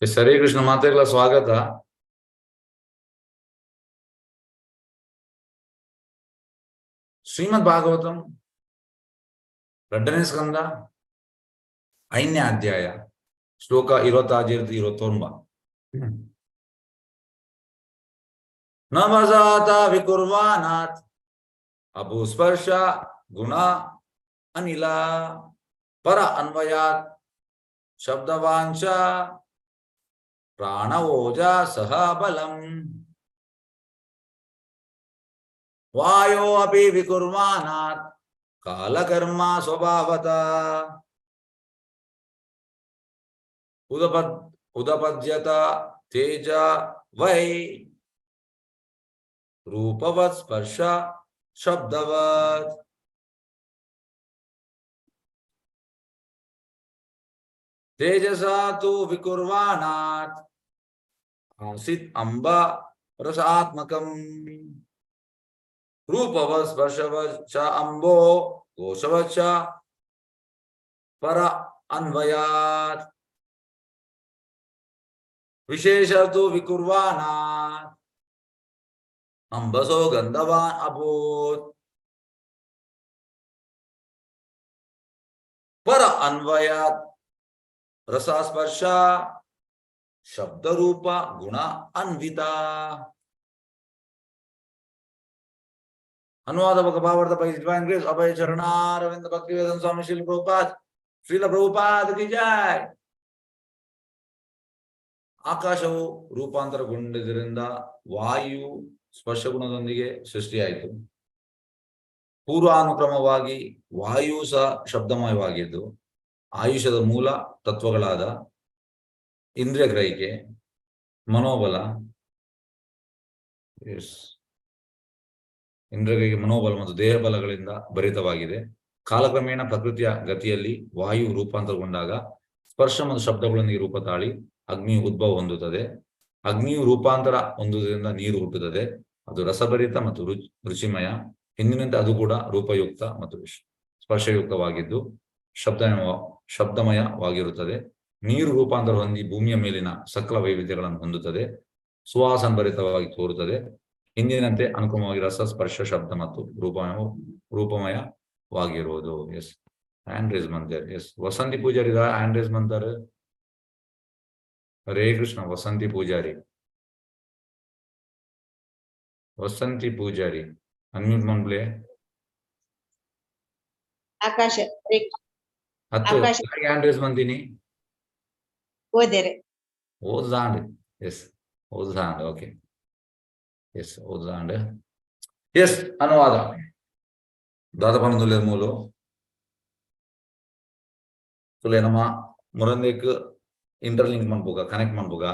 S, Hare Krishna ಮಾತೆರ್ಲ ಸ್ವಾಗತ. ಶ್ರೀಮದ್ ಭಾಗವತಂ ಎರಡನೇ ಸ್ಕಂದ ಐದನೇ ಅಧ್ಯಾಯ ಶ್ಲೋಕ 26 29. ನವಜಾತ ವಿಕುರ್ವಾನಾತ್ ಅಭೂಸ್ಪರ್ಶ ಗುಣ ಅನಿಲ ಪರ ಅನ್ವಯಾತ್ ಶಬ್ದವಾಂಶ ಪ್ರಾಣವೋಜ ಸಹ ಬಲಂ ವಾಯೋ ಅಪಿ ವಿಕುರ್ವಾನಾತ್ ಕಾಲಕರ್ಮ ಸ್ವಭಾವತ ಉದಪದ್ ಉದಪದ್ಯತ ತೇಜ ವೈ ರೂಪವತ್ ಸ್ಪರ್ಶ ಶಬ್ದವತ್. ತೇಜಸಾ ತು ವಿಕುರ್ವಾಣಾತ್ ಆಸಿತ್ ಅಂಬ ರಸಾತ್ಮಕಂ ರೂಪವತ್ ಸ್ಪರ್ಶವತ್ ಚ ಅಂಬೋ ಘೋಷವತ್ ಚ ಪರ ಅನ್ವಯಾತ್ ವಿಶೇಷತು ವಿಕುರ್ವಾಣಾತ್ ಅಂಬಸೋ ಗಂಧವಾನ್ ಅಭೂತ್ ಪರ ಅನ್ವಯಾತ್ ರಸಸ್ಪರ್ಶ ಶಬ್ದರೂಪ ಗುಣ ಅನ್ವಿತ. ಅನುವಾದ ಭಾವಾರ್ಥ ಬೈ ಡಿವೈನ್ ಗ್ರೇಸ್ ಅಭಯ ಚರಣಾರವಿಂದ ಭಕ್ತಿ ವೇದಾಂತ ಸ್ವಾಮಿ ಶ್ರೀಲ ಪ್ರಭುಪಾದ್, ಶ್ರೀಲ ಪ್ರಭುಪಾದ್ ಕಿ ಜೈ. ಆಕಾಶವು ರೂಪಾಂತರಗೊಂಡಿದ್ದರಿಂದ ವಾಯು ಸ್ಪರ್ಶ ಗುಣದೊಂದಿಗೆ ಸೃಷ್ಟಿಯಾಯಿತು. ಪೂರ್ವಾನುಕ್ರಮವಾಗಿ ವಾಯು ಸಹ ಶಬ್ದಮಯವಾಗಿದ್ದು ಆಯುಷದ ಮೂಲ ತತ್ವಗಳಾದ ಇಂದ್ರಿಯ ಗ್ರಹಿಕೆ, ಮನೋಬಲ, ಎಸ್, ಇಂದ್ರಿಯ ಗ್ರಹಿಕೆ, ಮನೋಬಲ ಮತ್ತು ದೇಹ ಬಲಗಳಿಂದ ಭರಿತವಾಗಿದೆ. ಕಾಲಕ್ರಮೇಣ ಪ್ರಕೃತಿಯ ಗತಿಯಲ್ಲಿ ವಾಯು ರೂಪಾಂತರಗೊಂಡಾಗ ಸ್ಪರ್ಶ ಮತ್ತು ಶಬ್ದಗಳೊಂದಿಗೆ ರೂಪ ತಾಳಿ ಅಗ್ನಿಯು ಉದ್ಭವ ಹೊಂದುತ್ತದೆ. ಅಗ್ನಿಯು ರೂಪಾಂತರ ಹೊಂದುವುದರಿಂದ ನೀರು ಹುಟ್ಟುತ್ತದೆ. ಅದು ರಸಭರಿತ ಮತ್ತು ರುಚಿಮಯ. ಹಿಂದಿನಂತೆ ಅದು ಕೂಡ ರೂಪಯುಕ್ತ ಮತ್ತು ಸ್ಪರ್ಶಯುಕ್ತವಾಗಿದ್ದು ಶಬ್ದಮಯವಾಗಿರುತ್ತದೆ. ನೀರು ರೂಪಾಂತರ ಹೊಂದಿ ಭೂಮಿಯ ಮೇಲಿನ ಸಕಲ ವೈವಿಧ್ಯಗಳನ್ನು ಹೊಂದುತ್ತದೆ. ಸುವಾಸನಭರಿತವಾಗಿ ತೋರುತ್ತದೆ. ಹಿಂದಿನಂತೆ ಅನುಕ್ರಮವಾಗಿ ರಸ, ಸ್ಪರ್ಶ, ಶಬ್ದ ಮತ್ತು ರೂಪಮಯವಾಗಿರುವುದು. ಎಸ್, ಹ್ಯಾಂಡ್ ರೇಸ್ ಮಂತಾರೆ. Yes, Vasanthi Poojary hand raise ಮಂತಾರೆ. ಹರೇ ಕೃಷ್ಣ. ವಸಂತಿ ಪೂಜಾರಿ, ವಸಂತಿ ಪೂಜಾರಿ ಅನ್ಮ್ಯೂಟ್ ಮನ್ಪ್ಲೆ. ಆಕಾಶ. ಹತ್ತು. ಆಕಾಶ. ಹ್ಯಾಂಡ್ ರೇಸ್ ಮಂತೀನಿ. ಓದೇರೆ. ಓದ್ದಾಂಡ್. ಎಸ್, ಓದ್ದಾಂಡ್. ಓಕೆ, ಎಸ್, ಓದ್ದಾಂಡ್. ಎಸ್, ಅನುವಾದ ದಾದ ಪನ್ನೊಂದುಲ್ಲೆರ್ ಮೂಲು. ತುಲೆ ನಮ್ಮ ಮುರಂದೆಕ್ ಇಂಟರ್ಲಿಂಕ್ ಮನ್ಪುಗ, ಕನೆಕ್ಟ್ ಮನ್ಪುಗ.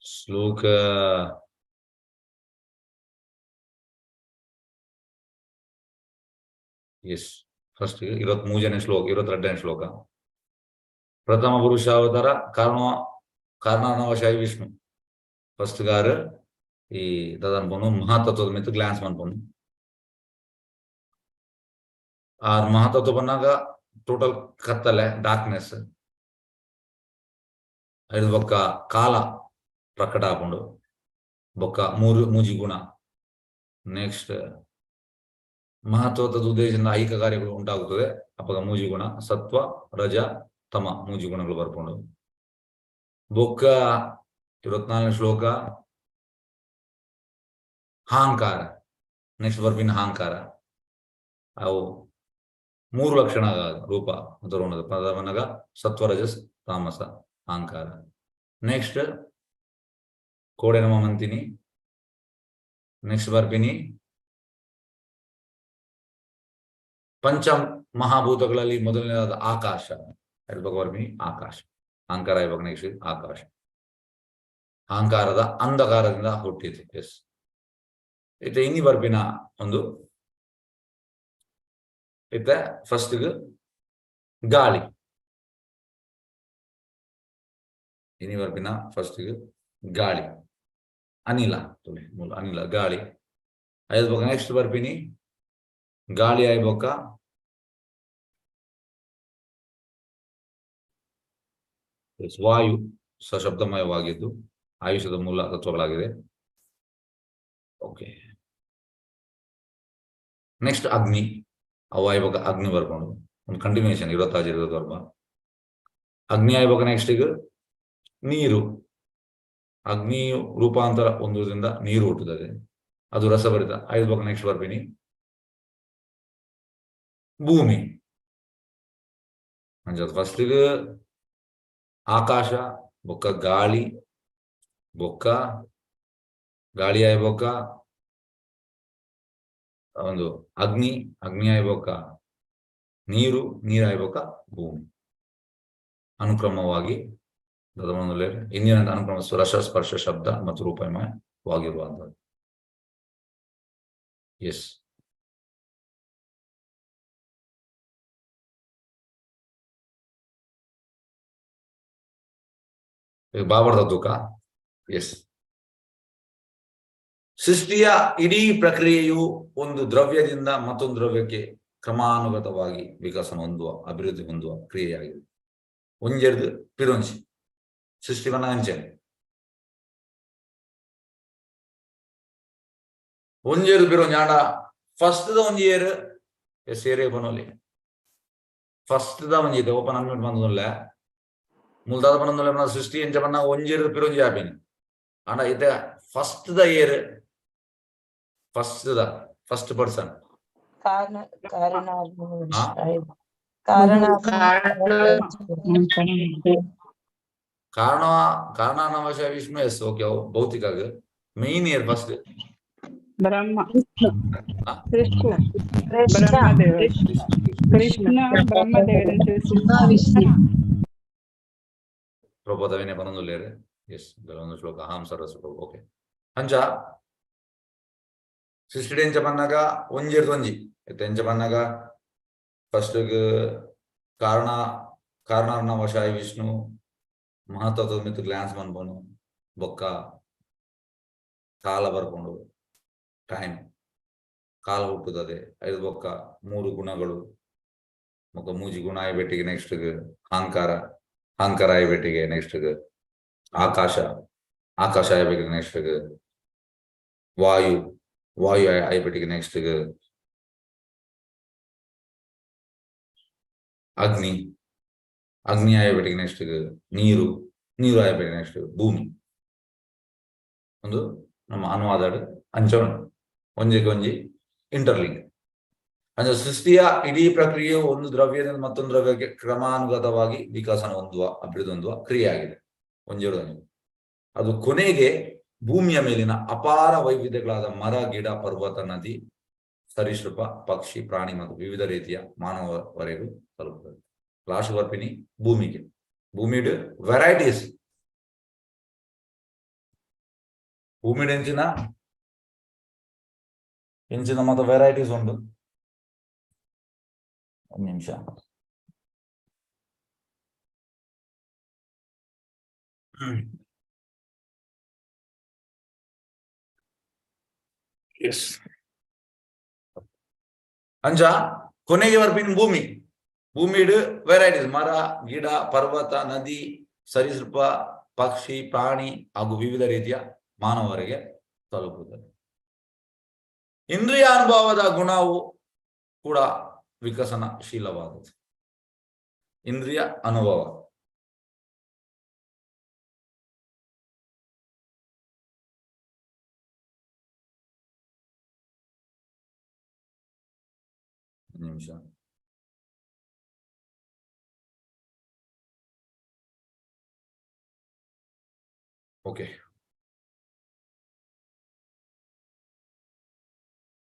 ಶ್ಲೋಕ ಎಸ್, ಫಸ್ಟ್ 23ನೇ ಶ್ಲೋಕ, 22ನೇ ಶ್ಲೋಕ. ಪ್ರಥಮ ಪುರುಷಾವತಾರ ಕಾರಣ ಕಾರಣಾನವಶಾಯಿ ವಿಷ್ಣು. ಫಸ್ಟ್ ಗಾರ್ ಈ ದಾದ ಮಹಾತತ್ವದ ಮಿತ್ತು ಗ್ಲಾನ್ಸ್ ಮನ್ಪುನು. ಆ ಮಹಾತತ್ವ ಬನ್ನಾಗ ಟೋಟಲ್ ಕತ್ತಲೆ, ಡಾರ್ಕ್ನೆಸ್. ಐದು ಬೊಕ್ಕ ಕಾಲ ಪ್ರಕಟ ಆಪುಂಡು. ಬೊಕ್ಕ ಮೂರು ಮೂಜಿ ಗುಣ. ನೆಕ್ಸ್ಟ್ ಮಹತ್ವದ ಉದ್ದೇಶದಿಂದ ಐಕ ಕಾರ್ಯಗಳು ಉಂಟಾಗುತ್ತದೆ. ಅಪ್ಪಗ ಮೂಜಿ ಗುಣ, ಸತ್ವ, ರಜ, ತಮ, ಮೂಜಿ ಗುಣಗಳು ಬರ್ಪುಂಡು. ಬೊಕ್ಕ 24ನೇ ಶ್ಲೋಕ ಅಹಂಕಾರ. ನೆಕ್ಸ್ಟ್ ಬರ್ಪಿನ ಅಹಂಕಾರ. ಅವು ಮೂರು ಲಕ್ಷಣ ರೂಪ ಪದವನಗ ಸತ್ವ, ರಜಸ್, ತಾಮಸ, ಅಹಂಕಾರ. ನೆಕ್ಸ್ಟ್ ಕೋಡೆ ನಮ ಮಂತಿನಿ. ನೆಕ್ಸ್ಟ್ ಬರ್ಪಿನಿ ಪಂಚ ಮಹಾಭೂತಗಳಲ್ಲಿ ಮೊದಲನೇದಾದ ಆಕಾಶ. ಬರ್ಪಿನಿ ಆಕಾಶ. ಅಹಂಕಾರ ಇವಾಗ ನೆಕ್ಸ್ಟ್ ಆಕಾಶ. ಅಹಂಕಾರದ ಅಂಧಕಾರದಿಂದ ಹುಟ್ಟಿತು. ಎಸ್, ಇತ್ತೆ ಇನ್ನಿ ಬರ್ಪಿನ ಒಂದು ಇತ್ತೆ ಫಸ್ಟ್ ಗಾಳಿ. ಇನಿ ಬರ್ಪಿನ ಫಸ್ಟ್ ಗಾಳಿ, ಅನಿಲ, ಮೂಲ ಅನಿಲ, ಗಾಳಿ. ಐದು ಬೊಕ್ಕ ನೆಕ್ಸ್ಟ್ ಬರ್ಪಿನಿ ಗಾಳಿ ಆಯ್ ಬೊಕ್ಕ ವಾಯು ಸಶಬ್ದಮಯವಾಗಿದ್ದು ಆಯುಷ್ಯದ ಮೂಲ ತತ್ವಗಳಾಗಿದೆ. ಓಕೆ, ನೆಕ್ಸ್ಟ್ ಅಗ್ನಿ. ಅವಾಯುವಾಗ ಅಗ್ನಿ ಬರ್ಕೊಂಡು ಒಂದು ಕಂಟಿನ್ಯೂಷನ್ ಇರುವತ್ತಾಜ್ ಇರುವರ್ಬ ಅಗ್ನಿ ಆಯ್ವಾಗ ನೆಕ್ಸ್ಟ್ ಈಗ ನೀರು. ಅಗ್ನಿಯು ರೂಪಾಂತರ ಹೊಂದುವುದರಿಂದ ನೀರು ಹುಟ್ಟುತ್ತದೆ, ಅದು ರಸಭರಿತ. ಐದು ಬೊಕ್ಕ ನೆಕ್ಸ್ಟ್ ಬರ್ಪಿನಿ ಭೂಮಿ. ಫಸ್ಟ್ ಆಕಾಶ ಬೊಕ್ಕ ಗಾಳಿ, ಬೊಕ್ಕ ಗಾಳಿ ಆಯ್ ಬೊಕ್ಕ ಒಂದು ಅಗ್ನಿ, ಅಗ್ನಿ ಆಯ್ ಬೊಕ್ಕ ನೀರು, ನೀರು ಆಯ್ ಬೊಕ್ಕ ಭೂಮಿ. ಅನುಕ್ರಮವಾಗಿ ಇಂದಿನ ಅನುಕ್ರಮ ರಸ ಸ್ಪರ್ಶ ಶಬ್ದ ಮತ್ತು ರೂಪಮಯವಾಗಿರುವಂತದ್ದು. ಎಸ್, ಬಾಬರ್ದ ತೂಕ. ಎಸ್, ಸೃಷ್ಟಿಯ ಇಡೀ ಪ್ರಕ್ರಿಯೆಯು ಒಂದು ದ್ರವ್ಯದಿಂದ ಮತ್ತೊಂದು ದ್ರವ್ಯಕ್ಕೆ ಕ್ರಮಾನುಗತವಾಗಿ ವಿಕಸನ ಹೊಂದುವ, ಅಭಿವೃದ್ಧಿ ಹೊಂದುವ ಕ್ರಿಯೆಯಾಗಿದೆ. ಒಂಜೆರ್ದು ಪಿರೊಂಜಿ ಸೃಷ್ಟಿವನ್ನ ಅಂಚನೆ ಒಂಜೆರ್ದು ಪಿರೊಂಜಿ ಆಂಡ ಫಸ್ಟ್ the ಒಂಜಿ ಏರ್ ಎಸ್ ಏರೇ ಬನೋಲಿ. ಫಸ್ಟ್ the ಒಂಜಿ ಇದೆ ಓಪನ್ ಅನ್ಮ್ಯೂಟ್ ಬಂದಲ್ಲ ಮುಲ್ದಾದ ಬನೊಂದುಲ್ಲ ಸೃಷ್ಟಿ ಎಂಚ ಬನ್ನ ಒಂಜೆರ್ದು ಪಿರೊಂಜಿ ಆಪಿನಿ. ಆಂಡ ಇತ್ತೆ first the air, first the first person ಕಾರಣ ಕಾರಣ ಕಾರಣ ಕಾರಣಾನವಶ ವಿಷ್ಣು. ಎಸ್, ಓಕೆ, ಭೌತಿಕ main year first Brahma, Krishna, Brahmadeva, Krishna, ಬ್ರಹ್ಮದೇವರ. ವಿಷ್ಣು. ಪ್ರಬೋಧವೇನೆ ಬನೊಂದುಲ್ಲೇರು. ಎಸ್, ಒಂದು ಶ್ಲೋಕ ಅಹಂ ಸರ್ವಸ್ವ. ಓಕೆ, ಅಂಚ ಸೃಷ್ಟಿ ಎಂಚ ಪನ್ನಗ ಒಂಜೆರ್ದು ಒಂಜಿ ಇತ್ತೆ ಎಂಚ ಪನ್ನಗ ಫಸ್ಟ್ ಕಾರಣ ಕಾರಣಾರ್ಣವಶಾಯಿ ವಿಷ್ಣು ಮಹತ್ವದ ಮಿತ್ತು ಗ್ಲಾನ್ಸ್ ಮನ್ಪೋನು ಬೊಕ್ಕ ಕಾಲ ಬರ್ಕೊಂಡು ಟೈಮ್ ಕಾಲ ಹುಟ್ಟುತ್ತದೆ. ಐದು ಬೊಕ್ಕ ಮೂರು ಗುಣಗಳು ಬೊಕ್ಕ ಮೂಜಿ ಗುಣ ಆಯ್ಬೆಟ್ಟಿಗೆ ನೆಕ್ಸ್ಟ್ ಅಹಂಕಾರ, ಅಹಂಕಾರ ಆಯ್ಬೆಟ್ಟಿಗೆ ನೆಕ್ಸ್ಟ್ ಆಕಾಶ, ಆಕಾಶ ಆಯ್ಬೇಕಿಗೆ ನೆಕ್ಸ್ಟ್ ವಾಯು, ವಾಯು ಆಯ್ಬೆಟ್ಟಿಗೆ ನೆಕ್ಸ್ಟ್ ಅಗ್ನಿ, ಅಗ್ನಿ ಆಯ್ಬೆಟ್ಟಿಗೆ ನೆಕ್ಸ್ಟ್ ನೀರು, ನೀರು ಆಯ್ಬೆಟ್ಟಿಗೆ ನೆಕ್ಸ್ಟ್ ಭೂಮಿ. ಒಂದು ನಮ್ಮ ಅನುವಾದ ಅಂಚ ಉಂಟು ಒಂಜಿಗೆ ಒಂಜಿ ಇಂಟರ್ಲಿಂಕ್. ಅಂದ್ರೆ ಸೃಷ್ಟಿಯ ಇಡೀ ಪ್ರಕ್ರಿಯೆಯು ಒಂದು ದ್ರವ್ಯದಿಂದ ಮತ್ತೊಂದು ದ್ರವ್ಯಕ್ಕೆ ಕ್ರಮಾನುಗತವಾಗಿ ವಿಕಸನ ಹೊಂದುವ, ಅಭಿವೃದ್ಧಿ ಹೊಂದುವ ಕ್ರಿಯೆಯಾಗಿದೆ. ಒಂಜೆರಡು ಅದು ಕೊನೆಗೆ ಭೂಮಿಯ ಮೇಲಿನ ಅಪಾರ ವೈವಿಧ್ಯಗಳಾದ ಮರ, ಗಿಡ, ಪರ್ವತ, ನದಿ, ಸರೀಸೃಪ, ಪಕ್ಷಿ, ಪ್ರಾಣಿ ಮತ್ತು ವಿವಿಧ ರೀತಿಯ ಮಾನವವರೆಗೂ ತಲುಪುತ್ತದೆ. ಲಾಸ್ಟ್ ಬರ್ಪಿನಿ ಭೂಮಿಗೆ. ಭೂಮಿಡ್ ವೆರೈಟೀಸ್, ಭೂಮಿಡ್ ಎಂಚಿನ ಎಂಚಿನ ಮತ್ತು ವೆರೈಟೀಸ್ ಉಂಟು. ಒಂದು ನಿಮಿಷ. ಎಸ್, ಅಂಚ ಕೊನೆಗೆ ಬರ್ಪಿನ ಭೂಮಿ. ಭೂಮಿಡ್ ವೆರೈಟೀಸ್ ಮರ, ಗಿಡ, ಪರ್ವತ, ನದಿ, ಸರೀಸೃಪ, ಪಕ್ಷಿ, ಪ್ರಾಣಿ ಹಾಗೂ ವಿವಿಧ ರೀತಿಯ ಮಾನವರಿಗೆ ತಲುಪುತ್ತದೆ. ಇಂದ್ರಿಯ ಅನುಭವದ ಗುಣವು ಕೂಡ ವಿಕಸನಶೀಲವಾದದ್ದು. ಇಂದ್ರಿಯ ಅನುಭವ ನಿಮಿಷ. ಓಕೆ,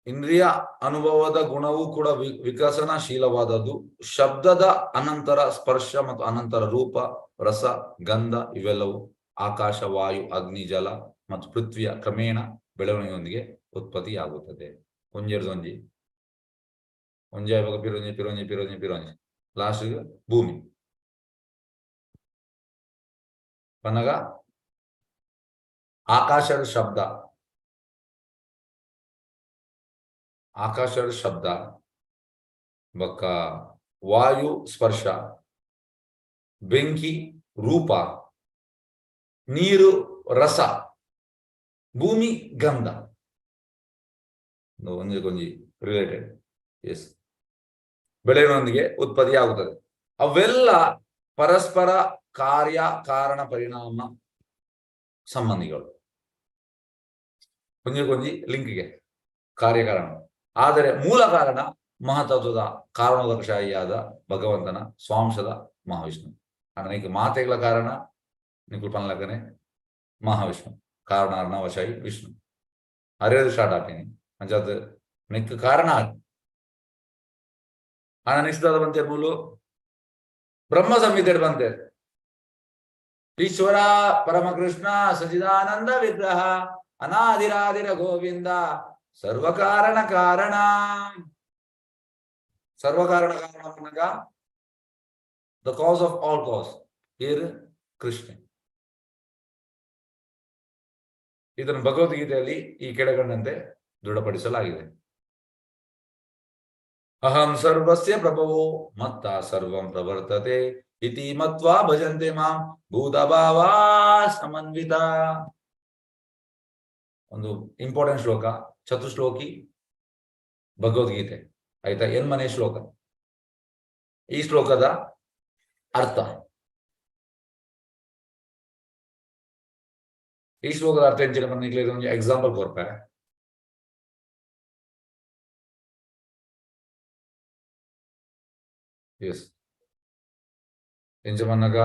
ಇಂದ್ರಿಯ ಅನುಭವದ ಗುಣವೂ ಕೂಡ ವಿಕಸನಶೀಲವಾದದ್ದು. ಶಬ್ದದ ಅನಂತರ ಸ್ಪರ್ಶ ಮತ್ತು ಅನಂತರ ರೂಪ, ರಸ, ಗಂಧ ಇವೆಲ್ಲವೂ ಆಕಾಶ, ವಾಯು, ಅಗ್ನಿ, ಜಲ ಮತ್ತು ಪೃಥ್ವಿಯ ಕ್ರಮೇಣ ಬೆಳವಣಿಗೆಯೊಂದಿಗೆ ಉತ್ಪತ್ತಿಯಾಗುತ್ತದೆ. ಒಂಜೆರ್ದು ಒಂಜಿ ಒಂಜಿ ಆಯ್ಬೊಕ ಪಿರೊಂಜಿ ಪಿರೊಂಜಿ ಪಿರೊಂಜಿ ಪಿರೊಂಜಿ ಲಾಸ್ಟ್ ಭೂಮಿ. ಪನ್ನಗ ಆಕಾಶದ ಶಬ್ದ, ಆಕಾಶದ ಶಬ್ದ ಬೊಕ್ಕ ವಾಯು ಸ್ಪರ್ಶ, ಬೆಂಕಿ ರೂಪ, ನೀರು ರಸ, ಭೂಮಿ ಗಂಧ. ಒಂಜಿ ಕೊಂಜಿ ರಿಲೇಟೆಡ್. ಎಸ್, ಬೆಳೆಯೊಂದಿಗೆ ಉತ್ಪತ್ತಿಯಾಗುತ್ತದೆ. ಅವೆಲ್ಲ ಪರಸ್ಪರ ಕಾರ್ಯ ಕಾರಣ ಪರಿಣಾಮ ಸಂಬಂಧಿಗಳು. ಕೊಂಜಿ ಕೊಂಜಿ ಲಿಂಕ್ಗೆ ಕಾರ್ಯಕಾರಣ. ಆದರೆ ಮೂಲ ಕಾರಣ ಮಹತತ್ವದ ಕಾರಣೋದಕಶಾಹಿಯಾದ ಭಗವಂತನ ಸ್ವಾಂಶದ ಮಹಾವಿಷ್ಣು. ಅನೇಕ ಮಾತೆಗಳ ಕಾರಣ ನಿಕುಲ್ ಪನ್ಲಕನೆ ಮಹಾವಿಷ್ಣು ಕಾರಣಾರ್ಣವಶಾಹಿ ವಿಷ್ಣು. ಅರೇದು ಸ್ಟಾರ್ಟ್ ಆಗ್ತೀನಿ ಅಂಚಾದ ನಿಕ್ ಕಾರಣ ಆನ ನೆಕ್ಸ್ಟ್ ಬಂತೆ ಮೂಲು ಬ್ರಹ್ಮ ಸಂಹಿತೆ ಬಂತೆ. ಈಶ್ವರ ಪರಮಕೃಷ್ಣ ಸಚಿದಾನಂದ ವಿಗ್ರಹ ಅನಾದಿರಾದಿರ ಗೋವಿಂದ ಸರ್ವಕಾರಣ ಕಾರಣ. ಸರ್ವಕಾರಣ ಕಾರಣ ಅನ್ನಗ the cause of all cause ಏರು ಕೃಷ್ಣ. ಇದನ್ನು ಭಗವದ್ಗೀತೆಯಲ್ಲಿ ಈ ಕೆಳಗಂಡಂತೆ ದೃಢಪಡಿಸಲಾಗಿದೆ. ಅಹಂ ಸರ್ವಸ್ಯ ಪ್ರಭವೋ ಮತ್ತ ಸರ್ವಂ ಪ್ರವರ್ತತೆ ಇತಿ ಮತ್ವಾ ಭಜಂತೆ ಮಾಂ ಭೂತಭಾವಾ ಸಮನ್ವಿತ. ಒಂದು ಇಂಪಾರ್ಟೆಂಟ್ ಶ್ಲೋಕ, ಚತುಶ್ಲೋಕಿ ಭಗವದ್ಗೀತೆ ಆಯ್ತಾ, ಎನ್ಮನೆ ಶ್ಲೋಕ. ಈ ಶ್ಲೋಕದ ಅರ್ಥ, ಈ ಶ್ಲೋಕದ ಅರ್ಥ ಎಂಚಿನ ಬಂದಿಗ್ಲೇ ಒಂದು ಎಕ್ಸಾಂಪಲ್ ಕೊರ್ಪೆ. ಎಸ್, ಎಂಚ ಬನ್ನಗ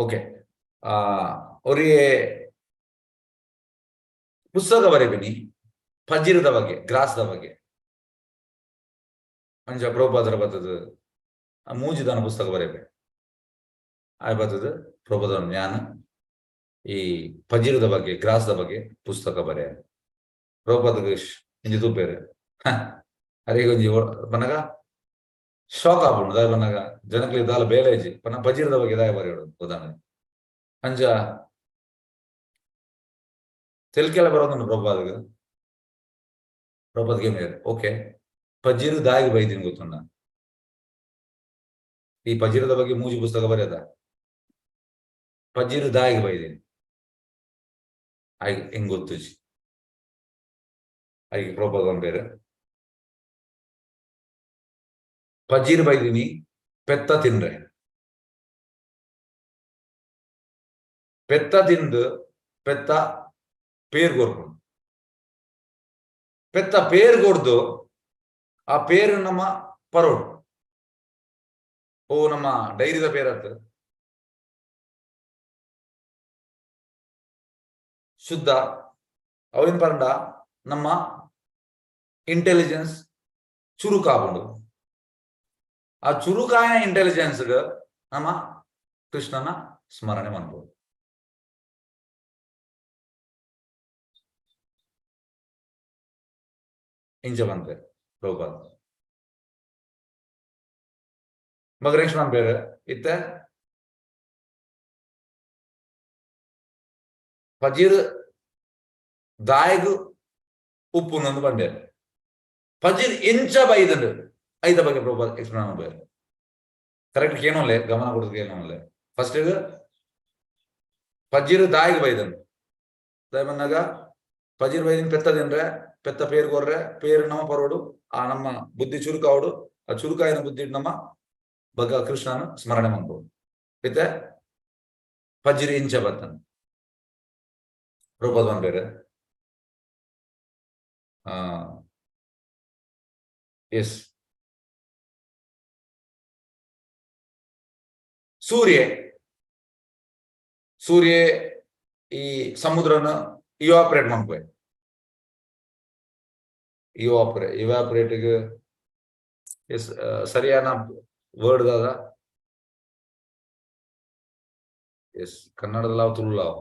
ಓಕೆ, ಅವರಿಗೆ ಪುಸ್ತಕ ಬರೀಬಿನಿ ಪಜಿರದ ಬಗ್ಗೆ, ಗ್ರಾಸದ ಬಗ್ಗೆ. ಅಂಚ ಪ್ರಭುಪಾದರ ಬತ್ತದ ಮೂಜಿದಾನ ಪುಸ್ತಕ ಬರೀಬೆ ಆಯ್ ಬತ್ತದ ಪ್ರಭುಪಾದರ ಜ್ಞಾನ ಈ ಪಜಿರದ ಬಗ್ಗೆ, ಗ್ರಾಸದ ಬಗ್ಗೆ ಪುಸ್ತಕ ಬರೆಯ. ಪ್ರಭುಪಾದ ಇಂಜಿ ತೂಪೇರು ಅರೆ ಒಂಜಿ ಬನ್ನಗ ಶಾಕ್ ಆಪುಂಡು. ದಾಯ ಬನ್ನಗ ಜನಕ್ಲೆ ದಾಲ ಬೇಲೆ ಇಜ್ಜಿ ಪನ್ನ ಪಜಿರದ ಬಗ್ಗೆ ದಾಯ ಬರೆಯೋಡು ಉದಾಹರಣೆ. ಅಂಚ ತೆಲ್ಕೆಲ್ಲ ಬರೋದುಂಡು ಪ್ರಭುಪಾದಗ. ಪ್ರಭುಪಾದ ಏನ್ ಓಕೆ, ಪಜಿರು ದಾಯಿಗೆ ಬೈದಿನಿ ಗೊತ್ತುಂಡ. ಈ ಪಜಿರದ ಬಗ್ಗೆ ಮೂಜಿ ಪುಸ್ತಕ ಬರೆಯದ, ಪಜಿರು ದಾಯಿಗೆ ಬೈದಿನಿ ಆಯ್ ಹೆಂಗ್ ಗೊತ್ತುಜಿ. ಐಗೆ ಪ್ರಭುಪಾದ ಬೇರೆ ಪಜೀರ್ ಬೈದಿನಿ ಪೆತ್ತ ತಿನ್ರೆ, ಪೆತ್ತ ತಿಂದು ಪೆತ್ತ ಪೇರ್ ಕೊರ್ಪುಂಡು. ಪೆತ್ತ ಪೇರ್ ಕೊರ್ದು ಆ ಪೇರು ನಮ್ಮ ಪರೋಡು. ಓ ನಮ್ಮ ಡೈರಿದ ಪೇರತ್ ಶುದ್ಧ ಅವಿನ ಪರಂಡ ನಮ್ಮ ಇಂಟೆಲಿಜೆನ್ಸ್ ಚುರುಕಾಪುಂಡು. ಆ ಚುರುಕಾಯನ ಇಂಟೆಲಿಜೆನ್ಸ್ ನಮ್ಮ ಕೃಷ್ಣನ ಸ್ಮರಣೆ ಮಾಡ್ಬೋದು. ಇಂಚ ಬಂತೆ ಪ್ರಭುಪಾದ. ಮಗರೇಶ್ ಬೇರೆ ಇತ್ತ ಪಜೀರ್ ದಾಯಗು ಉಪ್ಪುನೊಂದು ಬಂಡೇರು ಪಜೀರ್ ಎಂಚ ಬೈದಂಡು ಐದ ಬಗ್ಗೆ ಪ್ರಭುಪಾದ ಎಕ್ಸ್ಪ್ಲೇನ್ ಮಾಡ್ಬೇಕು. ಕರೆಕ್ಟ್ ಕೇಳೋನ್ಲೆ, ಗಮನ ಕೊಡೋದು ಕೇಳೋನ್ಲೆ. ಫಸ್ಟ್ ಪಜೀರ್ ದಾಯಿಗೆ ಬೈದಂಡು ದಾಯ ಬಂದಾಗ ಪಜೀರ್ ಬೈದಿನ ಪೆತ್ತ ತಿನ್ರೆ ಪೆತ್ತ ಪೇರು ಕೊರ್ರೆ ಪೇರು ನಮ್ಮ ಪರೋಡು, ಆ ನಮ್ಮ ಬುದ್ಧಿ ಚುರುಕಾವಡು, ಆ ಚುರುಕಾಯಿನ ಬುದ್ಧಿ ನಮ್ಮ ಬಗ್ಗ ಕೃಷ್ಣನ ಸ್ಮರಣೆ ಮಾಡ್ಬೋದು. ಮತ್ತೆ ಪಜಿರಿ ಇಂಚ ಬರ್ತಾನೆ ಪ್ರಭುಪಾದ ಬೇರೆ. ಎಸ್, ಸೂರ್ಯ ಸೂರ್ಯ ಈ ಸಮುದ್ರನ ಇವಾಪರೇಟ್ ಮಾಡ್ಕೊ, ಇವಾಪರೇಟ್ ಎಸ್ ಸರಿಯಾನ ವರ್ಡ್ ದಾದ? ಎಸ್, ಕನ್ನಡದಲ್ಲಾವ್ ತುಳುಲಾವ್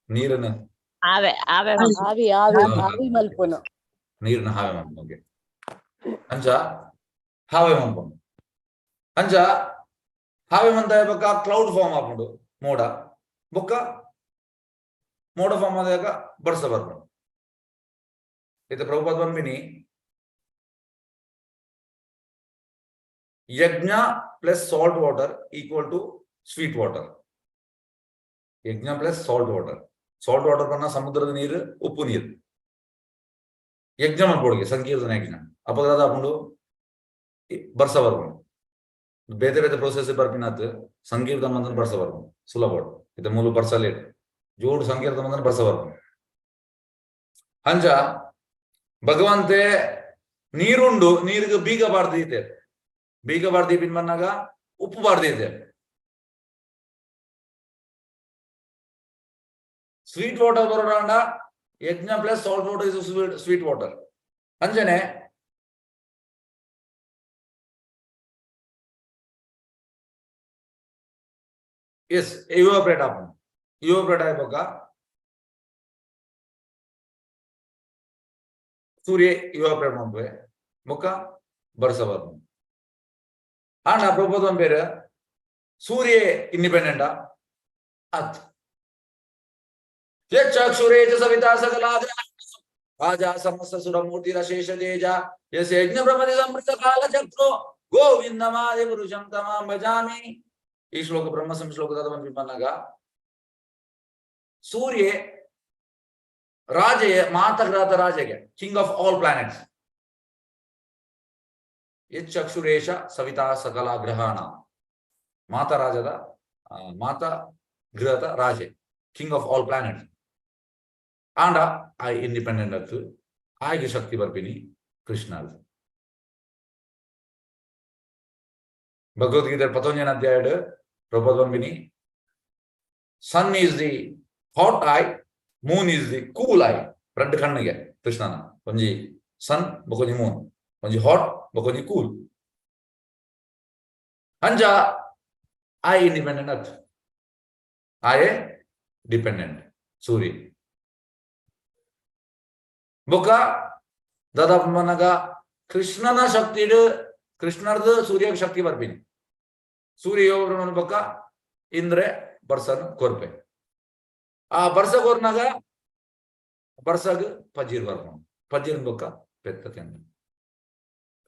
ನೀರನ್ನ ಆವೆ ಆವೆ ಆವಿ ಆವಿ ಆವಿ ಮಲ್ಪುನು ನೀರನ್ನ ಹಾವೆ ಮಲ್ಪುನು. ಅಂಚ ಹಾವೆ ಮಲ್ಪುನು. ಅಂಚ ಹಾವೆ ಮಂತ ಬೊಕ್ಕ ಕ್ಲೌಡ್ ಫಾರ್ಮ್ ಆಪುಂಡು, ಮೋಡ. ಬೊಕ್ಕ ಮೋಡ ಫಾರ್ಮ್ ಆದಾಗ ಬರ್ಸ ಬರ್ಪುಂಡು. ಇತ್ತೆ ಪ್ರಭುಪಾದ ಪನ್ಪಿನಿ ಯಜ್ಞ plus salt water equal to sweet water. Yajna plus salt water. Salt water ಪನ್ನ ಸಮುದ್ರದ ನೀರು, ಉಪ್ಪು ನೀರು. ಯಜ್ಞ ಮಲ್ಪೊಡುಗೆ ಸಂಕೀರ್ತನ ಯಜ್ಞ ಅಪಗ್ರದ ಆಪುಂಡು, ಬರ್ಸ ಬರ್ಪುಂಡು. ಬೇತೆ ಬೇತೆ ಪ್ರೊಸೆಸ್ ಬರ್ಪಿನಾತ್ ಸಂಕೀರ್ತನ ಮಂದನ ಬರ್ಸ ಬರ್ಪುಂಡು ಸುಲಭ. ಇತ್ತೆ ಮೂಲು ಬರ್ಸ ಲೇಟ್, ಜೋಡು ಸಂಕೀರ್ತನ ಮಂದನ ಬರ್ಸ ಬರ್ಪುಂಡು. ಅಂಚ ಭಗವಂತೆ ನೀರುಂಡು, ನೀರಿಗೆ ಬೀಗ ಬಾರ್ದೀತೆ, ಬೀಗ ಬಾರ್ದಿ ಪಿನ್ ಬಂದಾಗ ಉಪ್ಪು ಬಾರ್ದೀತೆ. ಸ್ವೀಟ್ ವಾಟರ್ ಬರೋಣ, ಯಜ್ಞ plus salt water is sweet water. Anjane S evaporate ಆಪುಂಡು. ಇವಾಪರೇಟ್ ಆಯ್ಬೊಕ್ಕ ಸೂರ್ಯ ಇವಾಪರೇಟ್ ಮನ್ಪುವೆ, ಬೊಕ್ಕ ಬರ್ಸ ಬರ್ಪುಂಡು. ಆಂಡ ಪ್ರಭುತ್ವ ಪೇರು ಸೂರ್ಯ ಇಂಡಿಪೆಂಡೆಂಟ್ ಅತ್. ಯಕ್ಷುರೇಜ ಸವಿತಾ ಸಕಲಾಗ್ರ ರಾಜ ಸಮಸ್ತ ಸುರಮೂರ್ತಿ ಶೇಷ ತೇಜ ಯಸ್ ಯಜ್ಞ ಬ್ರಹ್ಮತಿ ಸಮೃತ ಕಾಲ ಚಕ್ರೋ ಗೋವಿಂದ ಮಾದಿ ಪುರುಷಂ ತಮಾಂ ಭಜಾಮಿ. ಈ ಶ್ಲೋಕ ಬ್ರಹ್ಮ ಶ್ಲೋಕದ ಬಂದಾಗ ಸೂರ್ಯ ರಾಜೆಯ ಮಾತಗ್ರಾತ ರಾಜೆಗೆ ಕಿಂಗ್ ಆಫ್ ಆಲ್ ಪ್ಲಾನೆಟ್ಸ್. ಯಕ್ಷುರೇಶ ಸವಿತಾ ಸಕಲ ಗ್ರಹಣ ಮಾತಾ ರಾಜದ ಮಾತಾ ಗೃಹದ ರಾಜೆ ಕಿಂಗ್ ಆಫ್ ಆಲ್ ಪ್ಲಾನೆಟ್ಸ್. ಆಂಡ ಆ ಇಂಡಿಪೆಂಡೆಂಟ್ ಅತ್ತು ಆಯ್ಗೆ ಶಕ್ತಿ ಬರ್ಪಿನಿ ಕೃಷ್ಣ. ಭಗವದ್ಗೀತೆ ಪತೊಂಜನ ಅಧ್ಯಾಯ Prabhupada ಬಂಬಿನಿ sun is the hot eye, moon is the cool eye. ರಡ್ಡ್ ಕಣ್ಣಿಗೆ ಕೃಷ್ಣನ ಒಂಜಿ ಸನ್ ಬೊಕೊಂಜಿ ಮೂನ್, ಒಂಜಿ ಹಾಟ್ ಬೊಕೊಂಜಿ ಕೂಲ್. ಅಂಚ I independent ಅತ್, ಆಯೆ ಡಿಪೆಂಡೆಂಟ್ ಸೂರ್ಯ. ಬೊಕ್ಕ ದಾದಾಪನಗ ಕೃಷ್ಣನ ಶಕ್ತಿಡ್ ಕೃಷ್ಣರ್ದು ಸೂರ್ಯಗ್ ಶಕ್ತಿ ಬರ್ಪಿನಿ. ಸೂರ್ಯ ಯೋಗ ಬೊಕ್ಕ ಇಂದ್ರೆ ಬರ್ಸನ್ ಕೊರ್ಪೆ. ಆ ಬರ್ಸ ಕೊರ್ನಾಗ ಬರ್ಸಗ್ ಪಜೀರ್ ಬರ್ಪುಂಡು. ಪಜೀರ್ ಬೊಕ್ಕ ಪೆತ್ತ ತಿಂದ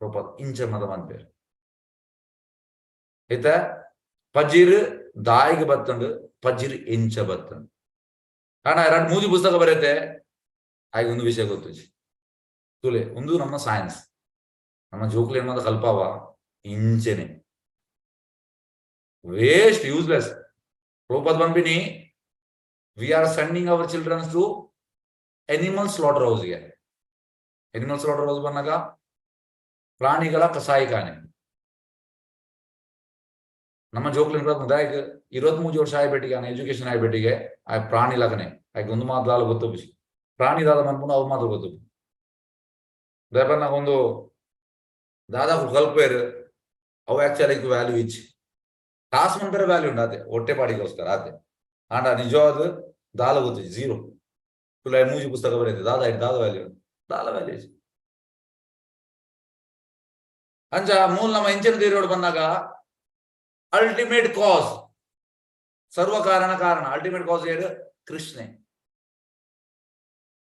ಪ್ರೊಪರ್ ಇಂಚ ಮದ ಮನ್ಪೇರು. ಇತ್ತ ಪಜೀರ್ ದಾಯಿಗೆ ಬತ್ತಂಡು, ಪಜೀರ್ ಇಂಚ ಬತ್ತಂಡು. ಕಾರಣ ಎರಡು ಮೂಜಿ ಪುಸ್ತಕ ಬರೆತೆ ಆಯ್ಗೆ ಒಂದು ವಿಷಯ ಗೊತ್ತುಜಿ ತುಲೆ. ಒಂದು ನಮ್ಮ ಸೈನ್ಸ್ ನಮ್ಮ ಜೋಕ್ಲು ಏನ್ ಕಲ್ಪಾವ ಇಂಚೆನೆ ವೇಸ್ಟ್ ಯೂಸ್ಲೆಸ್. ಪ್ರಭುಪಾದ ಬಂದ್ಬಿನಿ we are sending our childrens to animal slaughter ಹೌಸ್ಗೆ. Animal slaughter house ಬಂದಾಗ ಪ್ರಾಣಿಗಳ ಕಸಾಯಿಖಾನೆ. ನಮ್ಮ ಜೋಕ್ಲು 23 ವರ್ಷ ಆಯ್ಬೇಟಿಗೆ ಎಜುಕೇಶನ್ ಆಯ್ಬೇಟಿಗೆ ಆ ಪ್ರಾಣಿ ಲಗನೆ ಆಯ್ಕೆ ಒಂದು ಮಾತು ಗೊತ್ತು ಪ್ರಾಣಿ ದಾದ ಮನ್ಪುಂಡು ಅವು ಮಾತ್ರ ಗೊತ್ತು. ದಯಪನ್ನಾಗ ಒಂದು ದಾದಾ ಕಲ್ಪೇರು ಅವು ಆಕ್ಚುಲಿ ವ್ಯಾಲ್ಯೂ ಇಚ್ಚಿ ಕಾಸು ಮನ್ಪೇರೆ ವ್ಯಾಲ್ಯೂ ಉಂಟು ಆತೆ ಹೊಟ್ಟೆ ಪಾಡಿಗೋಸ್ಕರ ಆತೆ. ಆಂಡ ನಿಜವಾದ ದಾಲ ಗೊತ್ತು ಝೀರೋ. ತುಲ ಮೂಜಿ ಪುಸ್ತಕ ಬರೆಯುತ್ತೆ ದಾದ ದಾದ ವ್ಯಾಲ್ಯೂ ದಾಲ ವ್ಯಾಲ್ಯೂ ಇಚ್ಚಿ. ಅಂಚ ಮೂಲ ನಮ್ಮ ಇಂಚಿನ ತೀರೋಡು ಬಂದಾಗ ಅಲ್ಟಿಮೇಟ್ ಕಾಸ್ ಸರ್ವ ಕಾರಣ ಕಾರಣ ಅಲ್ಟಿಮೇಟ್ ಕಾಸ್ ಏನು ಕೃಷ್ಣೆ.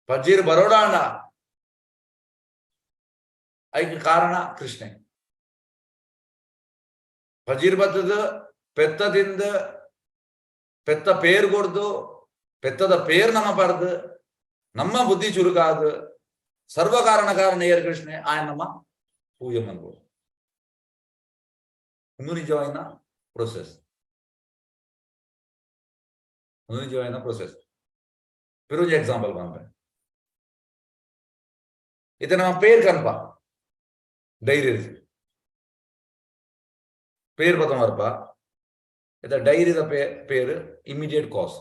ಪಜೀರ್ ಬರೋಡಾಂಡ ಐಕ್ ಕಾರಣ ಕೃಷ್ಣೆ. ಪಜೀರ್ ಬತ್ತದ ಪೆತ್ತದಿಂದ ಪೆತ್ತ ಪೇರ್ ಕೊಡ್ದು ಪೆತ್ತದ ಪೇರ್ ನಮ್ಮ ಪರ್ದು ನಮ್ಮ ಬುದ್ಧಿ ಚುರುಕಾದು ಸರ್ವ ಕಾರಣ ಕಾರಣ ಏರ್ ಕೃಷ್ಣೆ ಆಯನ ನಮ್ಮ ಪೂಜೆ ಮನ್ಬೋದು. ಒಂದು ನಿಜವಾಯಿನ ಪ್ರೊಸೆಸ್, ಒಂದು ನಿಜವಾಯಿನ ಪ್ರೊಸೆಸ್. ಪಿರುಂಜಿ ಎಕ್ಸಾಂಪಲ್ ಪನ್ಪೆ. ಇತ್ತೆ ನಮ್ಮ ಪೇರ್ ಕನ್ಪ ಡೈರಿ ಪೇರ್ ಪತ್ತ ಮರ್ಪ. ಇತ್ತೆ ಡೈರಿದ ಪೇರ್ ಇಮಿಡಿಯೇಟ್ ಕಾಸ್,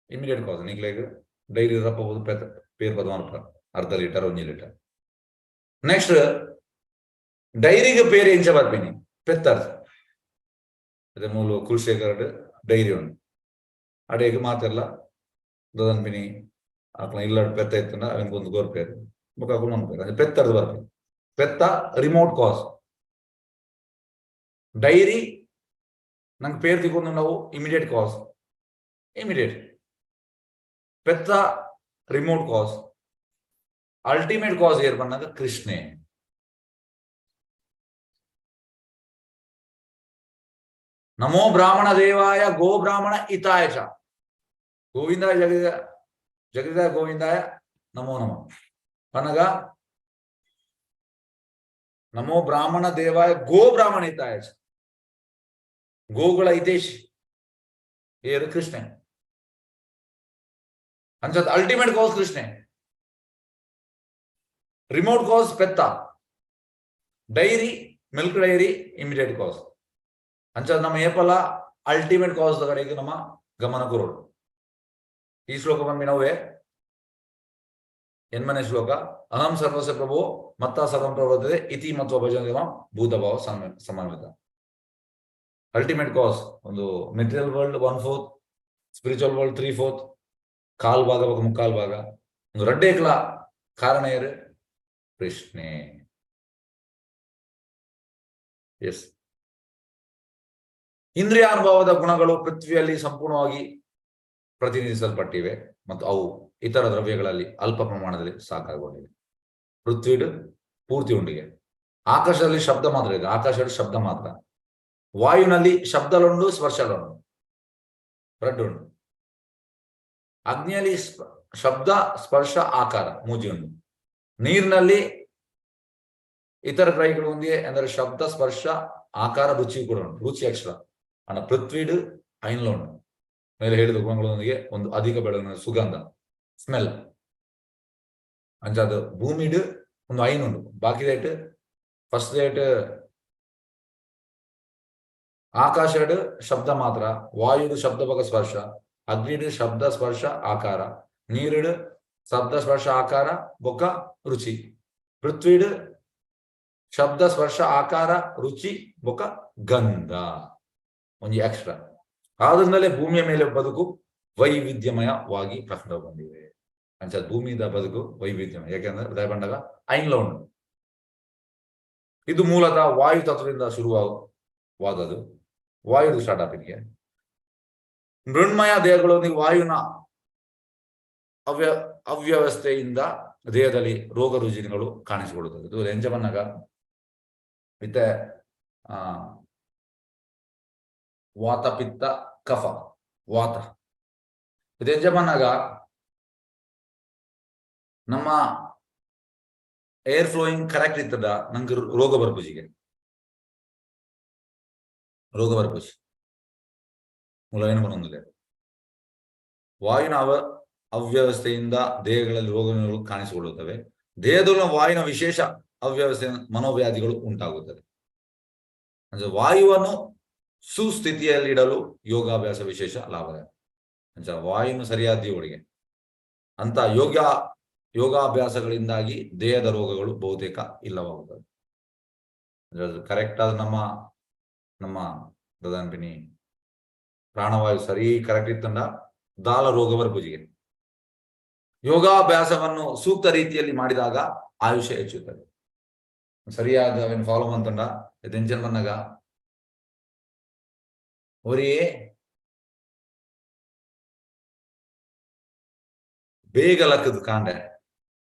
ಇಮಿಡಿಯೇಟ್ ಕಾಸ್. ನಿಕ್ಲೆಗ್ ಡೈರಿ ರಪ್ಪ ಪೇರ್ ಪತ್ತ ಮರ್ಪ ಅರ್ಧ ಲೀಟರ್ ಒಂಜಿ ಲೀಟರ್. ನೆಕ್ಸ್ಟ್ ಡೈರಿಗೆ ಪೇರ್ ಎಂಚ ಬರ್ಪಿನಿ ಪೆತ್ತರ್. ಅದೇ ಮೂಲು ಕುಲ್ಶೇಖರ್ ಡೈರಿ ಉಂಡು ಅಡೇಗ್ ಮಾತೆರ್ಲ ದದನ್ಪಿನಿ ಅಕ್ಲ ಇಲ್ಲಡ್ ಪೆತ್ತ ಇತ್ತಂಡ ಅವೆನ್ ಒಂದು ಕೊರ್ಪೇರು ಬೊಕ್ಕ ಅಕುಲು ಮನ್ಪೇರು. ಅಂದ್ರೆ ಪೆತ್ತರ್ದು ಬರ್ಪೇರು ಪೆತ್ತ ರಿಮೋಟ್ ಕಾಸ್. ಡೈರಿ ನಂಗೆ ಪೇರ್ ತಿಕ್ಕೊಂಡು ನಾವು ಇಮಿಡಿಯೇಟ್ ಕಾಸ್, ಇಮಿಡಿಯೇಟ್ ಪೆತ್ತ ರಿಮೋಟ್ ಕಾಸ್. ಅಲ್ಟಿಮೇಟ್ ಕಾಸ್ ಏರ್ ಬಂದಾಗ ಕೃಷ್ಣೆ. ನಮೋ ಬ್ರಾಹ್ಮಣ ದೇವಾಯ ಗೋ ಬ್ರಾಹ್ಮಣ ಹಿತಾಯ ಚ ಗೋವಿಂದಾಯ ಜಗದ ಜಗದ ಗೋವಿಂದಾಯ ನಮೋ ನಮಃ. ಪನಗ ನಮೋ ಬ್ರಾಹ್ಮಣ ದೇವಾಯ ಗೋ ಬ್ರಾಹ್ಮಣ ಹಿತಾಯ ಚ. ಗೋಗಳ ಹಿತೇಶ್ ಏರು ಕೃಷ್ಣ. ಅಂಚದ ಅಲ್ಟಿಮೇಟ್ ಕಾಸ್ ಕೃಷ್ಣೆ, ರಿಮೋಟ್ ಕಾಸ್ ಪೆತ್ತ, dairy, milk dairy immediate cause. ಅಂಚ ನಮ್ಮ ಏಪಲ ಅಲ್ಟಿಮೇಟ್ ಕಾಸ್ ಕಡೆಗೆ ನಮ್ಮ ಗಮನ ಕೊರೋಡು. ಈ ಶ್ಲೋಕ ಬಂದ್ವಿ ಎನ್ಮನೆ ಶ್ಲೋಕ. ಅಹಂ ಸರ್ವಸ್ಯ ಪ್ರಭೋ ಮತ್ತ ಸರ್ವಂ ಪ್ರವರ್ತತೆ ಇತಿ ಮತ್ವ ಭಜನೆ ಭೂತಭಾವ ಸಮನ್ವಿತ. ಅಲ್ಟಿಮೇಟ್ ಕಾಸ್ ಒಂದು material world 1/4, spiritual world 3/4, ಕಾಲ್ ಭಾಗ ಬೊಕ ಮುಕ್ಕಾಲ್ ಭಾಗ. ಒಂದು ರಡ್ಡೇಕ್ಲ ಕಾರಣ ಏರು ಕೃಷ್ಣೆ. ಎಸ್, ಇಂದ್ರಿಯಾನುಭವದ ಗುಣಗಳು ಪೃಥ್ವಿಯಲ್ಲಿ ಸಂಪೂರ್ಣವಾಗಿ ಪ್ರತಿನಿಧಿಸಲ್ಪಟ್ಟಿವೆ ಮತ್ತು ಅವು ಇತರ ದ್ರವ್ಯಗಳಲ್ಲಿ ಅಲ್ಪ ಪ್ರಮಾಣದಲ್ಲಿ ಸಾಕಾರಗೊಂಡಿವೆ. ಪೃಥ್ವಿಡ್ ಪೂರ್ತಿ ಉಂಡಿಗೆ. ಆಕಾಶದಲ್ಲಿ ಶಬ್ದ ಮಾತ್ರ ಇದೆ, ಆಕಾಶದಲ್ಲಿ ಶಬ್ದ ಮಾತ್ರ. ವಾಯುನಲ್ಲಿ ಶಬ್ದಲುಂಡು, ಸ್ಪರ್ಶಲುಂಡು, ರಡ್ಡುಂಡು. ಅಗ್ನಿಯಲ್ಲಿ ಶಬ್ದ, ಸ್ಪರ್ಶ, ಆಕಾರ ಮೂಜಿ ಉಂಡು. ನೀರಿನಲ್ಲಿ ಇತರ ಗ್ರಹಿಗಳು ಒಂದೇ, ಅಂದರೆ ಶಬ್ದ, ಸ್ಪರ್ಶ, ಆಕಾರ, ರುಚಿ ಕೂಡ ಉಂಟು, ರುಚಿ ಅಕ್ಷರ. ಅಣ್ಣ ಪೃಥ್ವಿಡ್ ಐನ್ಲ ಉಂಟು. ಮೇಲೆ ಹೇಳಿದ ಗುಣಗಳೊಂದಿಗೆ ಒಂದು ಅಧಿಕ ಬೆಳಗಿನ ಸುಗಂಧ, ಸ್ಮೆಲ್. ಅಂಚಾದ ಭೂಮಿಡ್ ಒಂದು ಐನ್ ಉಂಟು. ಬಾಕಿ ರೇಟ್ ಫಸ್ಟ್ ರೇಟ್ ಆಕಾಶಡ್ ಶಬ್ದ ಮಾತ್ರ, ವಾಯುಡು ಶಬ್ದ ಬೊಕ ಸ್ಪರ್ಶ, ಅಗ್ನಿಡ್ ಶಬ್ದ, ಸ್ಪರ್ಶ, ಆಕಾರ, ನೀರುಡ್ ಶಬ್ದ, ಸ್ಪರ್ಶ, ಆಕಾರ ಬೊಕ ರುಚಿ, ಪೃಥ್ವಿಡ್ ಶಬ್ದ, ಸ್ಪರ್ಶ, ಆಕಾರ, ರುಚಿ ಬೊಕ ಗಂಧ ಒಂಜಿ ಎಕ್ಸ್ಟ್ರಾ. ಆದ್ರಿಂದಲೇ ಭೂಮಿಯ ಮೇಲೆ ಬದುಕು ವೈವಿಧ್ಯಮಯವಾಗಿ ಪ್ರಕಟಗೊಂಡಿವೆ. ಅಂಚ ಭೂಮಿದ ಬದುಕು ವೈವಿಧ್ಯಮಯ, ಯಾಕೆಂದ್ರೆ ದಾಯೆ ಪಂಡಗ ಐನ್ಲ ಉಂಟು. ಇದು ಮೂಲತಃ ವಾಯು ತತ್ವದಿಂದ ಶುರುವಾದದ್ದು. ವಾಯು ಸ್ಟಾರ್ಟ್ ಆಪಿನಿಗೆ ಮೃಣ್ಮಯ ದೇಹಗಳೊಂದಿಗೆ ವಾಯುವಿನ ಅವ್ಯವಸ್ಥೆಯಿಂದ ದೇಹದಲ್ಲಿ ರೋಗ ರುಜಿನಗಳು ಕಾಣಿಸಿಕೊಳ್ಳುತ್ತದೆ. ಇದು ಎಂಚ ಪನ್ನಗ ಇತ್ತೆ ವಾತ, ಪಿತ್ತ, ಕಫ. ವಾತ ಇದು ಎಂಚ ಪನ್ನಗ ನಮ್ಮ ಏರ್ ಫ್ಲೋಯಿಂಗ್ ಕರೆಕ್ಟ್ ಇತ್ತದ ನಂಗೆ ರೋಗ ಬರ್ಪುಜಿಗೆ, ರೋಗ ಬರ್ಪುಜಿ. ಮೂಲ ಏನು ಬರೋದಿಲ್ಲ. ವಾಯುವಿನ ಅವ್ಯವಸ್ಥೆಯಿಂದ ದೇಹಗಳಲ್ಲಿ ರೋಗಗಳು ಕಾಣಿಸಿಕೊಳ್ಳುತ್ತವೆ. ದೇಹದಲ್ಲಿನ ವಾಯುವಿನ ವಿಶೇಷ ಅವ್ಯವಸ್ಥೆ ಮನೋವ್ಯಾಧಿಗಳು ಉಂಟಾಗುತ್ತದೆ. ಅಂದ್ರೆ ವಾಯುವನ್ನು ಸುಸ್ಥಿತಿಯಲ್ಲಿಡಲು ಯೋಗಾಭ್ಯಾಸ ವಿಶೇಷ ಲಾಭದಾಯಕ. ಅಂದ್ರೆ ವಾಯುವನ್ನು ಸರಿಯಾದ ಒಳಗೆ ಅಂತ ಯೋಗಾಭ್ಯಾಸಗಳಿಂದಾಗಿ ದೇಹದ ರೋಗಗಳು ಬಹುತೇಕ ಇಲ್ಲವಾಗುತ್ತದೆ. ಕರೆಕ್ಟ್ ಆದ ನಮ್ಮ ನಮ್ಮ ದದಾನ್ಪಿನಿ ಪ್ರಾಣವಾಯು ಸರಿ ಕರೆಕ್ಟ್ ಇತ್ತಂಡ ದಾಲ ರೋಗ ಬರ್ಪುಜಿಗೆ. ಯೋಗಾಭ್ಯಾಸವನ್ನು ಸೂಕ್ತ ರೀತಿಯಲ್ಲಿ ಮಾಡಿದಾಗ ಆಯುಷ್ಯ ಹೆಚ್ಚುತ್ತದೆ. ಸರಿಯಾದ ಅವೇನು ಫಾಲೋ ಮಂತಂಡ ಟೆನ್ಷನ್ ಬಂದಾಗ ಒರಿಯೇ ಬೇಗ ಲಕ್ಕದ ಕಾಂಡೆ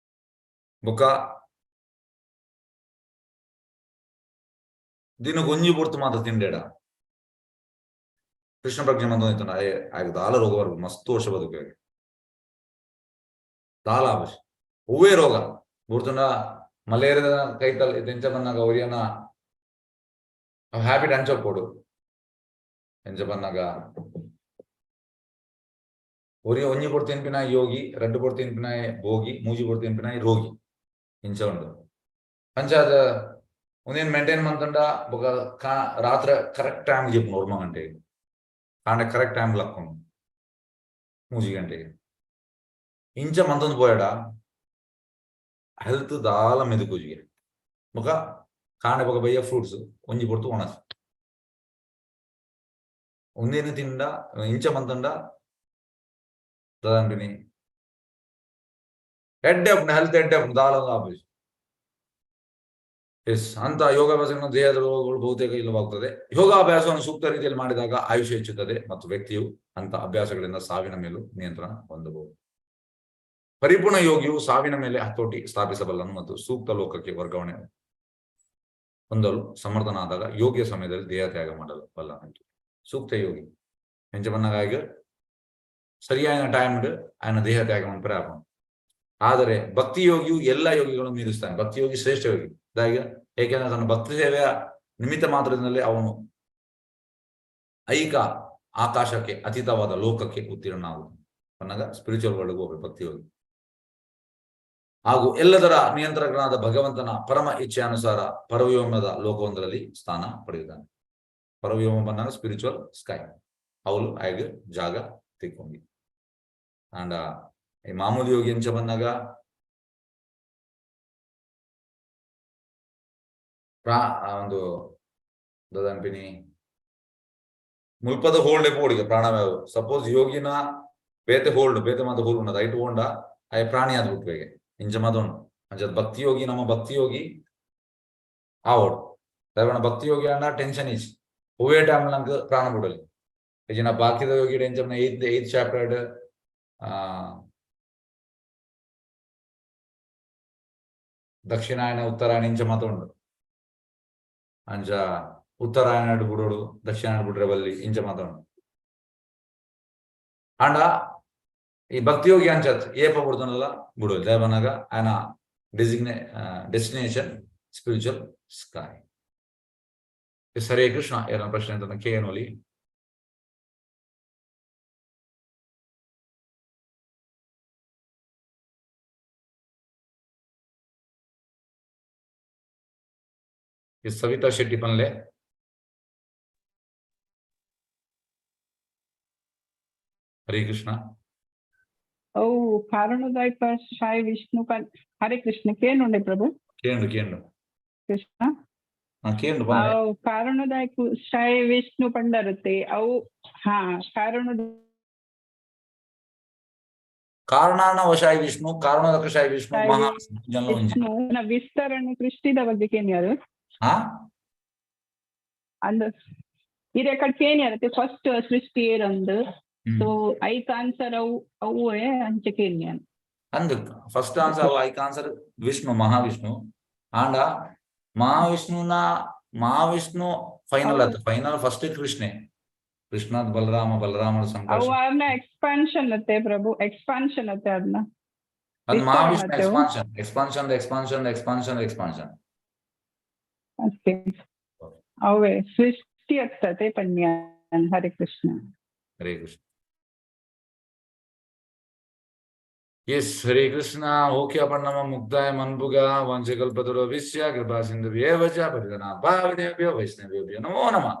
ಬೊಕ್ಕ ದಿನಕ್ಕೆ ಒಂಜಿ ಪೊರ್ತು ಮಾತ್ರ ತಿಂಡೇಡ. ಕೃಷ್ಣ ಪ್ರಜ್ಞೆ ಮಂದ ಆಗ ದಾಲ ರೋಗ ಬರ್ಬೋದು, ಮಸ್ತ್ ವರ್ಷ ಬದುಕು ದಾಲ ಅವಶ್ಯ ಹೂವೇ ರೋಗ ಬುರ್ತುಂಡ ಮಲೇರಿಯಾದ ಕೈತಲ್ ಎಂಚ ಬಂದಾಗ ಒರಿಯನ ಹ್ಯಾಬಿಟ್ ಅಂಚೊಪ್ಪೊಡು. ಎಂಚ ಬಂದಾಗ ಒರಿ ಒಂಜಿ ಪೊರ್ತು ತಿನ್ಪಿನ ಯೋಗಿ, ರಡ್ಡು ಪೊರ್ತು ತಿನ್ಪಿನ ಭೋಗಿ, ಮೂಜಿ ಪೊರ್ತು ತಿನ್ಪಿನ ರೋಗಿ ಇಂಚ ಉಂಡು. ಅಂಚಾದ ಒಂದೇನು ಮೇಂಟೈನ್ ಮಂತುಂಡ ಬೊಕ ರಾತ್ರೆ ಕರೆಕ್ಟ್ ಟೈಮ್ ಜೆಪ್ಪುಂಡು ಒರ್ಮ ಗಂಟೆಗೆ, ಕಾಂಡೆ ಕರೆಕ್ಟ್ ಟೈಮ್ ಲಕ್ಕೊಂಡು 3 ಗಂಟೆಗೆ ಇಂಚ ಮಂತೊಂದು ಪೋಯಡ ಹೆಲ್ತ್ ದಾಲ ಮೆದುಕುಜಿಗೆ. ಬೊಕ ಕಾಂಡೆ ಬೊಕ ಬಯ್ಯ ಫ್ರೂಟ್ಸ್ ಒಂಜಿ ಪೊರ್ತು ಒಣಸ್ ಒಂದೇನು ತಿಂಡ ಇಂಚ ಮಂತಂಡ ದಾದಂಟಿನಿ ಎಡ್ಡೆ ಆಪುಂಡು, ಹೆಲ್ತ್ ಎಡ್ಡೆ ಆಪುಂಡು ದಾಲ ಆಪುಜಿ. ಎಸ್, ಅಂತ ಯೋಗಾಭ್ಯಾಸಗಳನ್ನು ದೇಹದ ರೋಗಗಳು ಬಹುತೇಕ ಇಲ್ಲವಾಗುತ್ತದೆ. ಯೋಗಾಭ್ಯಾಸವನ್ನು ಸೂಕ್ತ ರೀತಿಯಲ್ಲಿ ಮಾಡಿದಾಗ ಆಯುಷ್ಯ ಹೆಚ್ಚುತ್ತದೆ ಮತ್ತು ವ್ಯಕ್ತಿಯು ಅಂತ ಅಭ್ಯಾಸಗಳಿಂದ ಸಾವಿನ ಮೇಲೂ ನಿಯಂತ್ರಣ ಹೊಂದಬಹುದು. ಪರಿಪೂರ್ಣ ಯೋಗಿಯು ಸಾವಿನ ಮೇಲೆ ಹತೋಟಿ ಸ್ಥಾಪಿಸಬಲ್ಲನು ಮತ್ತು ಸೂಕ್ತ ಲೋಕಕ್ಕೆ ವರ್ಗಾವಣೆ ಹೊಂದಲು ಸಮರ್ಥನಾದಾಗ ಯೋಗ್ಯ ಸಮಯದಲ್ಲಿ ದೇಹ ತ್ಯಾಗ ಮಾಡಲು ಬಲ್ಲನು. ಸೂಕ್ತ ಯೋಗಿ ಎಂಚ ಪನ್ನಗ ಸರಿಯಾದ ಟೈಮ್ ಆಯನ ದೇಹ ತ್ಯಾಗ ಮನ್ಪರೆ ಆಪುಂಡು. ಆದರೆ ಭಕ್ತಿ ಯೋಗಿಯು ಎಲ್ಲ ಯೋಗಿಗಳನ್ನು ಮೀರಿಸ್ತಾನೆ. ಭಕ್ತಿ ಯೋಗಿ ಶ್ರೇಷ್ಠ ಯೋಗಿ. ಅದಾಗಿ ಏಕೆಂದರೆ ತನ್ನ ಭಕ್ತಿ ಸೇವೆಯ ನಿಮಿತ್ತ ಮಾತ್ರದಿಂದಲೇ ಅವನು ಐಕ ಆಕಾಶಕ್ಕೆ ಅತೀತವಾದ ಲೋಕಕ್ಕೆ ಉತ್ತೀರ್ಣನಾಗುತ್ತಾನೆ. ಪನ್ನಗ ಸ್ಪಿರಿಚುವಲ್ ವರ್ಲ್ಡ್ ಹೋಗ್ಬೇಕು ಭಕ್ತಿ ಯೋಗಿ. ಹಾಗೂ ಎಲ್ಲದರ ನಿಯಂತ್ರಕನಾದ ಭಗವಂತನ ಪರಮ ಇಚ್ಛೆಯಾನುಸಾರ ಪರವ್ಯೋಮದ ಲೋಕವೊಂದರಲ್ಲಿ ಸ್ಥಾನ ಪಡೆಯುತ್ತಾನೆ. ಪರವ್ಯೋಮ ಬಂದಾಗ ಸ್ಪಿರಿಚುವಲ್ ಸ್ಕೈ ಅವಳು ಆಗ ಜಾಗ ತಿಕ್ಕೊಂಡಿ. ಅಂಡ ಈ ಮಾಮೂಲಿ ಯೋಗಿ ಎಂಚ ಬಂದಾಗ ಒಂದು ದದನ್ಪಿನಿ ಮುಲ್ಪದ ಹೋಲ್ಡೆ ಪೋಡಿಗೆ ಪ್ರಾಣವ್ಯಾವ. ಸಪೋಸ್ ಯೋಗಿನ ಬೇತೆ ಹೋಲ್ಡ್ ಬೇತೆ ಮಾತ ಹೋಲ್ಡ್ ಉನ್ನದ ಐಟ್ ಹೋಂಡ ಆಯ ಪ್ರಾಣಿ ಆದ್ ಬಿಟ್ವೇಗೆ ಇಂಚ ಮಾತೋಂಡು. ಅಂಚ ಭಕ್ತಿ ಯೋಗಿ ನಮ್ಮ ಭಕ್ತಿ ಯೋಗಿ ಆವೋಡು. ದಯವಣ ಭಕ್ತಿ ಯೋಗಿ ಅಂಡ ಟೆನ್ಷನ್ is ಒವ್ವೇ ಟೈಮ್ ನಂಗೆ ಪ್ರಾಣ ಬಿಡಲಿ. ಈಜಿನ ಬಾಕಿದ ಯೋಗಿ ಎಂಚ ಏತ್ ಚಾಪ್ಟರ್ ದಕ್ಷಿಣಾಯನ ಉತ್ತರಾಯಣ ಇಂಚ ಮಾತೋಂಡು. ಅಂಚ ಉತ್ತರಾಯಣ ಬಿಡೋಡು ದಕ್ಷಿಣಾಯನ ಬಿಡ್ರೆ ಬಲ್ಲಿ ಇಂಚ ಮಾತೋಂಡು. ಅಂಡ ಈ ಭಕ್ತಿ ಯೋಗಿ ಅಂಚತ್ ಏಪ ಬಿಡ್ತಾನಲ್ಲ ಬಿಡೋದು. ದಯವನಾಗ ಆಯನ destination spiritual sky. Hare Krishna. ಏನ ಪ್ರಶ್ನೆ ಅಂತ ಕೇನೋಲಿ. ಸವಿತಾ ಶೆಟ್ಟಿ ಪನ್ಲೆ. ಹರೇ ಕೃಷ್ಣ. ಓ ಕಾರಣದಾಯಕ ಶಾಯಿ ವಿಷ್ಣು ಹರೇ ಕೃಷ್ಣ. ಕೇನುಂಡೆ ಪ್ರಭು. ಕೇಂಡು ಕೇಂಡು. ಕೃಷ್ಣ. ಕೇಂಡು ಪನ್ಲೆ. ಅವು ಕಾರಣದಾಯಕ ಶಾಯಿ ವಿಷ್ಣು ಪಂಡರತೆ ಅವು ಹಾ ಕಾರಣ ಕಾರಣಾನ ವಶಾಯಿ ವಿಷ್ಣು ಕಾರಣೋದಕ ಶಾಯಿ ವಿಷ್ಣು ಮಹಾವಿಷ್ಣು ಜನ ಒಂಜಿ. ವಿಷ್ಣು ವಿಸ್ತರಣೆ ಸೃಷ್ಟಿದ ಬಗ್ಗೆ ಕೇನ್ಯಾರು. ಹಾ ಅಂದ್ ಇರೆ ಕಡೆ ಕೇನ್ಯಾರತೆ ಫಸ್ಟ್ ಸೃಷ್ಟಿ ಏರಂದು. ಸೊ ಐಕ್ ಆನ್ಸರ್ ಅವು ಅವುವೇ ಅಂಚ ಕೇನ್ಯಾನ್. ಅಂದ್ ಫಸ್ಟ್ ಆನ್ಸರ್ ಐಕ್ ಆನ್ಸರ್ ವಿಷ್ಣು ಮಹಾವಿಷ್ಣು. ಆಂಡ ಮಹಾವಿಷ್ಣುನ ಮಹಾವಿಷ್ಣು ಫೈನಲ್ ಆತ. ಫೈನಲ್ ಫಸ್ಟ್ ಕೃಷ್ಣೆ. ಕೃಷ್ಣದ್ ಬಲರಾಮ ಬಲರಾಮನ ಅವು ಸಂಕರ್ಷ. ಅದನ್ನ ಎಕ್ಸ್ಪಾನ್ಷನ್ ಅತ್ತೆ ಪ್ರಭು, ಎಕ್ಸ್ಪಾನ್ಷನ್ ಅತ್ತೆ ಅದನ್ನ. ಅದು ಮಹಾವಿಷ್ಣು ವಿಸ್ತರಣೆ ಅತ್ತೆ ಅವು. Expansion expansion expansion expansion expansion. ಅಷ್ಟೇ ಅವೇ ಸೃಷ್ಟಿ ಆಗ್ತದೆ ಪನ್ಯಾನ್. ಹರೇ ಕೃಷ್ಣ. ಹರೇ ಕೃಷ್ಣ. ಎಸ್ ಹರೇ ಕೃಷ್ಣ. ಓಕೆ ಅಪ್ಪ ನಮ್ಮ ಮುಕ್ತಾಯ ಮನ್ಪುಗ. ವಾಂಚಕಲ್ಪತರುಭ್ಯಶ್ಚ ಕೃಪಾ ಸಿಂಧುಭ್ಯೇವ ಚ ಪತಿತಾನಾಂ ಪಾವನೇಭ್ಯೋ ವೈಷ್ಣವೇಭ್ಯೋ ನಮೋ ನಮಃ.